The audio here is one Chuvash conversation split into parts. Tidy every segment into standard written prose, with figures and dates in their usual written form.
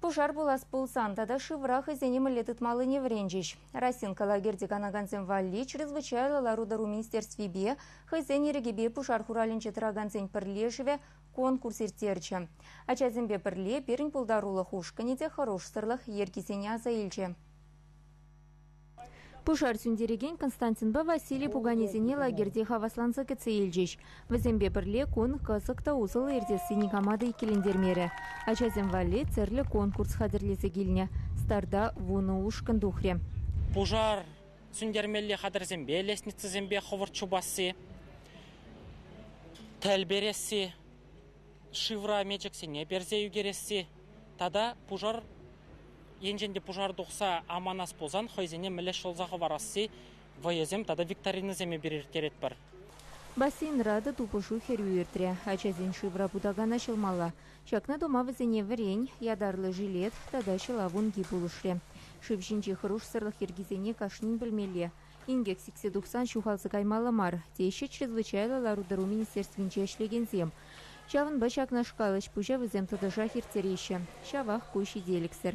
Пушар пулас пулсан тата шывра хӑйсене мӗнле тытмаллине вӗренчӗҫ. Росинка лагерьте канакансем валли чрезвычайлӑ лару-тӑру министерствипе хӑйсен ирӗкӗпе пушар хуралӗнче тӑракансен пӗрлешӗвӗ конкурс ирттерчӗ. Ачасемпе пӗрле пирӗн пултарулӑх ушкӑнӗ те хӑрушсӑрлӑх йӗркисене аса илчӗ. Пушар сӳнтерекен Константинпа Василий пуканесене лагерьте хавасланса кӗтсе илчӗҫ. Вӗсемпе пӗрле кун кӑсӑк та усӑллӑ иртесси никама та иккӗлентермерӗ. Ачасем валли тӗрлӗ конкурс хатӗрлесе килнӗ. Старта 10 ушкӑн тухрӗ. Пушар сӳнтермелли хатӗрсемпе, лестницӑсемпе хӑвӑрт чупасси, тӗл пересси, шывра мечӗксене персе ӳкересси тата пушар енчен те пушар тухса аманас пулсан хӑйсене мӗнле ҫӑлса хӑварасси вӑйӑсем тата викторинӑсем эпир ирттеретпӗр. Бассейнра та тупӑшу хӗрӳ иртрӗ. Ачасен шывра путакана ҫӑлмалла. Ҫакна тума вӗсене вӗрен, ятарлӑ жилет тата ҫӑлав унки пулӑшрӗ. Шыв ҫинчи хӑрушсӑрлӑх йӗркисене кашнин пӗлмелле. Инкек сиксе тухсан ҫухалса каймалла мар, теҫҫӗ чрезвычайлӑ лару-тӑру министерствинче ӗҫлекенсем. Ҫавӑнпа ҫакнашкал ӗҫ-пуҫа вӗсем тӑтӑшах ирттереҫҫӗ. Ҫавах ку ҫителӗксӗр.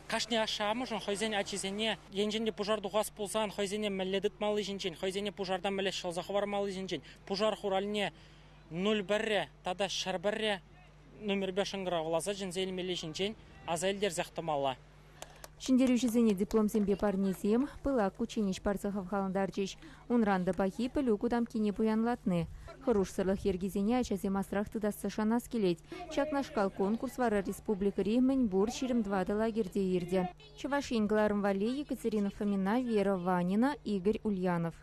Кашни ашшӗ-амӑшӗн хӑйсен ачисене енчен те пушар тухас пулсан хӑйсене мӗнле тытмалли ҫинчен, хӑйсене пушартан мӗнле ҫӑлса хӑвармалли ҫинчен, пушар хуралне 01 тата 101 номерпе шӑнкӑравласа чӗнсе илмелли ҫинчен аса илтерсех тӑмалла. Ҫӗнтерӳҫӗсене дипломсемпе парнесем, пылак кучченеҫ парса хавхалантарчӗҫ. Унран та пахи пӗлӳ кутамккине пуянлатни. Хӑрушсӑрлӑх йӗркисене ачасем асрах тытасса шанас килет. Ҫакнашкал конкурс вара республикӑри мӗнпур 24 лагерьте иртӗ. Чӑваш Ен кӑларӑм валли Екатерина Фомина, Вера Ванина, Игорь Ульянов.